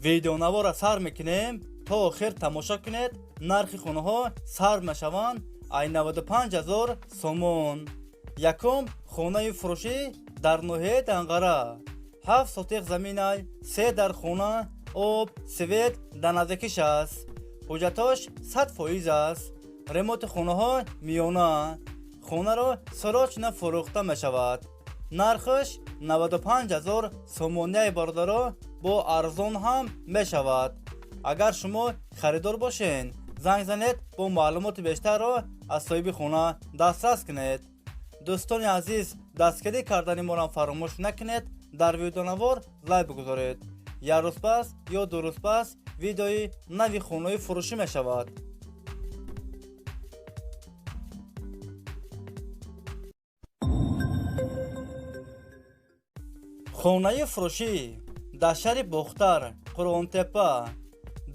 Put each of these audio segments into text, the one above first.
Видеонавора сар мекунем, то охир тамошо кунед. Нархи хонаҳо сар мешаванд ай 95 ҳазор сомон. Якум хонаи фурӯшӣ дар ноҳияи Данғара, 7 сотих заминай, се дар хона, об, свет дар наздикиш аст. Ҳуҷҷатош 100% аст. Ремонти хонаҳо миёна. Хонаро срочно фурӯхта мешавад. Нархаш 95 ҳазор сомонияи, бародаро, бо арзон ҳам мешавад. Агар шумо харидор бошен, занг занед, бо маълумоти бештарро аз соҳиби хона дастрас кунед. Дӯстони азиз, дастгирӣ кардани моро фаромӯш накунед, дар видеонавор лайк бигузоред. Як рӯз пас ё 2 рӯз пас видеои нави хонаи фурӯшӣ мешавад. Хонаи фурӯшӣ дар шаҳри Бохтар, Қурғонтеппа,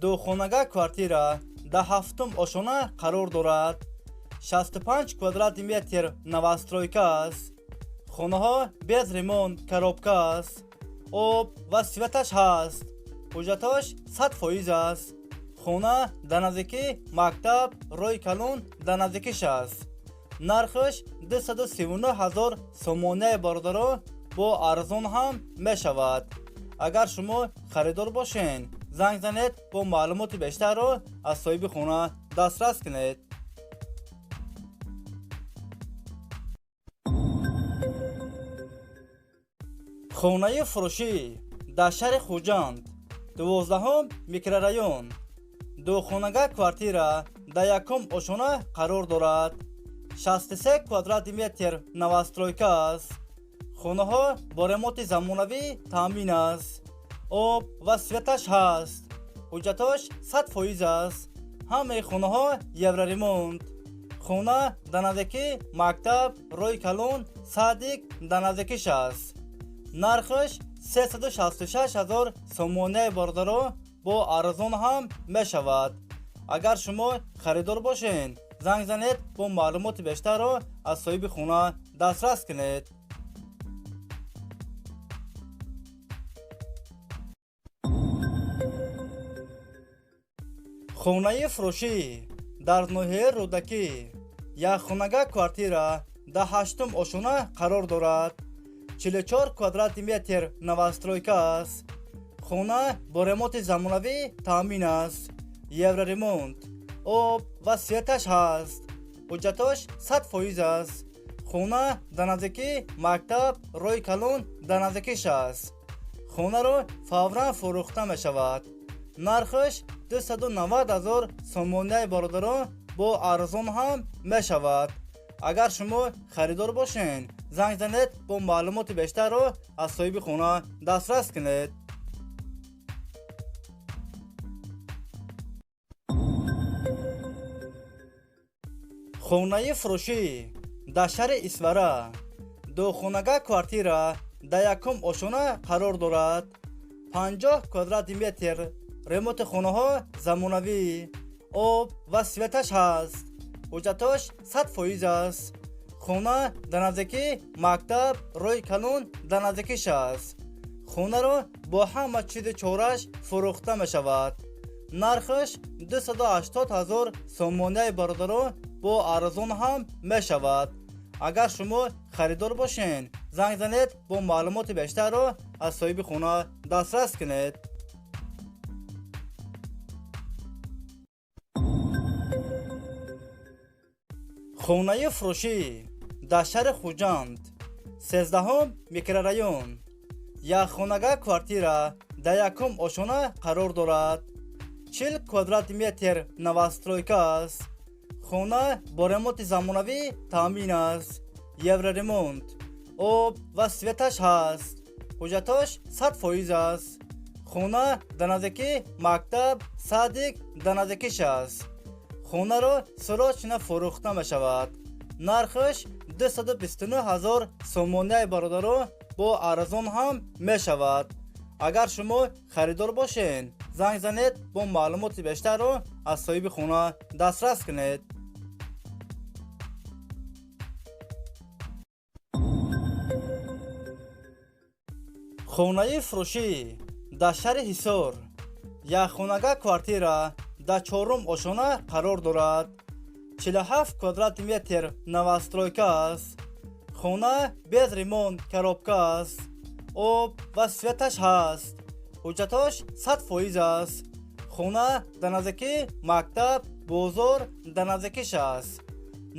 духонага квартира дар ҳафтум ошона қарор дорад. 65 квадрати метр, новостройка аст. Хонаҳо без ремонт, коробка аст. Об ва светаш ҳаст. Ҳуҷҷатош 100% аст. Хона дар наздикӣ мактаб, роҳи калон дар наздикиш аст. Нархаш 239 ҳазор сомонияи, бародаро, бо арзон ҳам мешавад. Агар шумо харидор бошен, занг занед, бо маълумоти бештарро аз соҳиби хона дастрас кунед. Хонаи фурӯшӣ дар шаҳри Хуҷанд, 12-ҳум микрорайон, духонага квартира дар якум ошона қарор дорад. 63 квадрати метр, новостройка аст. Хонаҳо бо ремонти замонавӣ таъмин аст. Об ва светаш ҳаст. Ҳуҷҷатош 100% аст. Ҳамаи хонаҳо евроремонт. Хона дар наздикӣ мактаб, роҳи калон, садик дар наздикиш аст. Нархаш 366 ҳазор сомонияи, бародаро, бо арзон ҳам мешавад. Агар шумо харидор бошен, занг занед, бо маълумоти бештарро аз соҳиби хона дастрас кунед. Хонаи фурӯшӣ дар ноҳияи Рӯдакӣ, якхонага квартира дар ҳаштум ошона қарор дорад. 44 квадрати метр, новостройка аст. Хона бо ремонти замонавӣ таъмин аст. Евроремонт. Об ва светаш ҳаст. Ҳуҷҷатош 100% аст. Хона дар наздикӣ мактаб, роҳи калон дар наздикиш аст. Хонаро фавран фурӯхта мешавад. Нархаш 290 ҳазор сомонияи, бародарон, бо арзон ҳам мешавад. Агар шумо харидор бошен, занг занед, бо маълумоти бештарро аз соҳиби хона дастрас кунед. Хонаи фурӯшӣ дар шаҳри Исфара, духонага квартира дар якум ошона қарор дорад. 50 квадрати метр, ремонти хонаҳо замонавӣ, об ва светаш ҳаст. Ҳуҷҷатош 100% аст. Хона дар наздикӣ мактаб, роҳи калон дар наздикиш аст. Хонаро бо ҳама чизи чораш фурӯхта мешавад. Нархаш 280 ҳазор сомонияи, бародаро, бо арзон ҳам мешавад. Агар шумо харидор бошен, занг занед, бо маълумоти бештарро аз соҳиби хона дастрас кунед. Хонаи фурӯшӣ дар шаҳри Хуҷанд, 13-ҳум микрорайон, якхонага квартира дар якум ошона қарор дорад. 40 квадрати метр, новостройка аст. Хона бо ремонти замонавӣ таъмин аст. Евроремонт. Об ва светаш ҳаст. Ҳуҷҷатош 100% аст. Хона дар наздикӣ мактаб, садик дар наздикиш аст. Хонаро срочно фурӯхта мешавад. Нархаш 229 ҳазор сомонияи, бародаро, бо арзон ҳам мешавад. Агар шумо харидор бошен, занг занед, бо маълумоти бештарро аз соҳиби хона дастрас кунед. Хонаи фурӯшӣ дар шаҳри Ҳисор, Якхонага квартира дар чорум ошёна қарор дорад. 47 квадрати метр, новостройка аст. Хона без ремонт, коробка аст. Об ва светаш ҳаст. Ҳуҷҷатош 100% аст. Хона дар наздикии мактаб, бозор дар наздикиш аст.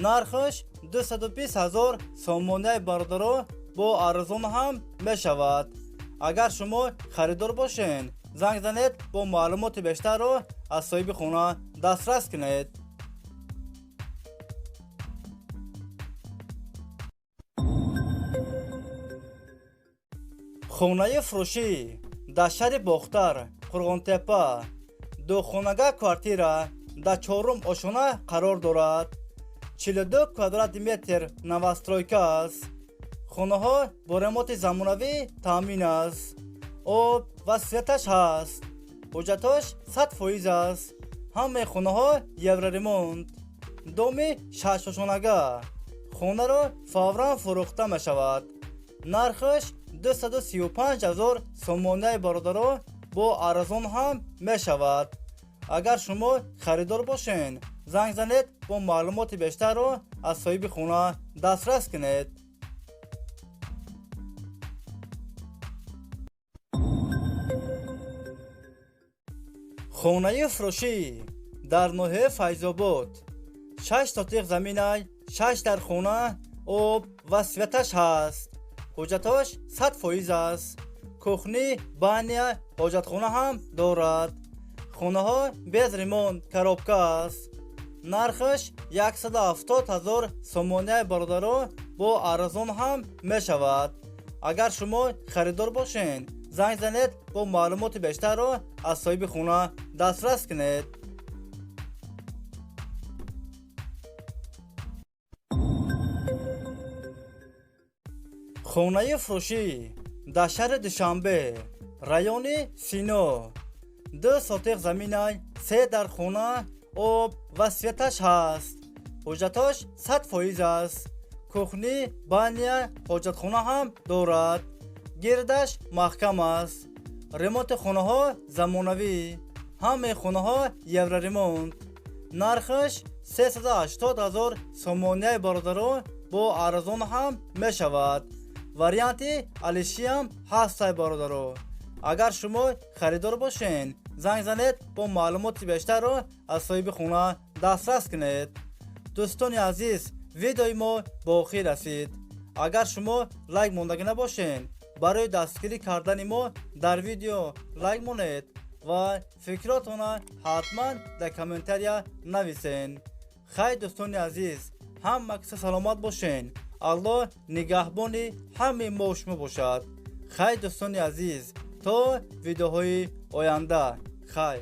Нархаш 220 ҳазор сомонияи, бародаро, бо арзон ҳам мешавад. Агар шумо харидор бошед, занг занед, бо маълумоти бештарро аз соҳиби хона дастрас кунед. Хонаи фурӯшӣ дар шаҳри Бохтар, Қурғонтеппа, духонага квартира дар чорум ошёна қарор дорад. 42 квадрати метр, новостройка аст. Хонаҳо бо ремонти замонавӣ таъмин аст. Об ва светаш ҳаст. Ҳуҷҷатош 100% аст. Ҳамаи хонаҳо евроремонт. Доми шашошонага. Хонаро фавран фурӯхта мешавад. Нархаш 235 ҳазор сомонияи, бародаро, бо арзон ҳам мешавад. Агар шумо харидор бошед, занг занед, бо маълумоти бештарро аз соҳиби хона дастрас кунед. Хонаи фурӯшӣ дар ноҳияи Файзобод, 6 сотиқ заминай, шаш дар хона, об ва светаш ҳаст. Ҳуҷҷатош 100% аст. Кухни, баня, ҳоҷатхона ҳам дорад. Хонаҳо без ремонт, коробка аст. Нархаш 170 ҳазор сомонияи, бародаро, бо арзон ҳам мешавад. Агар шумо харидор бошед, занг занед, бо маълумоти бештарро аз соҳиби хона дастрас кунед. Хонаи фурӯшӣ дар шаҳри Душанбе, райони Сино, 2 сотиқ заминай, се дар хона, об ва светаш ҳаст. Ҳуҷҷатош 100% аст. Кухни, баня, ҳоҷатхона ҳам дорад. Гирдаш маҳкам аст. Ремонти хонаҳо замонавӣ. Ҳамаи хонаҳо евроремонт. Нархаш 380 ҳазор сомонияи, бародаро, бо арзон ҳам мешавад. Варианти алишиам ҳастай, бародаро. Агар шумо харидор бошед, занг занед, бо маълумоти бештарро аз соҳиби хона дастрас кунед. Дӯстони азиз, видеои мо ба охир расид. Агар шумо лайк мондагӣ набошед, барои дастгирӣ кардани мо дар видео лайк монед ва фикротона ҳатман дар комментария нависен. Хай, дӯстони азиз, ҳама киса саломат бошен. Аллоҳ нигаҳбони ҳамаи мо шумо бошад. Хай, дӯстони азиз, то видеоҳои оянда, хай.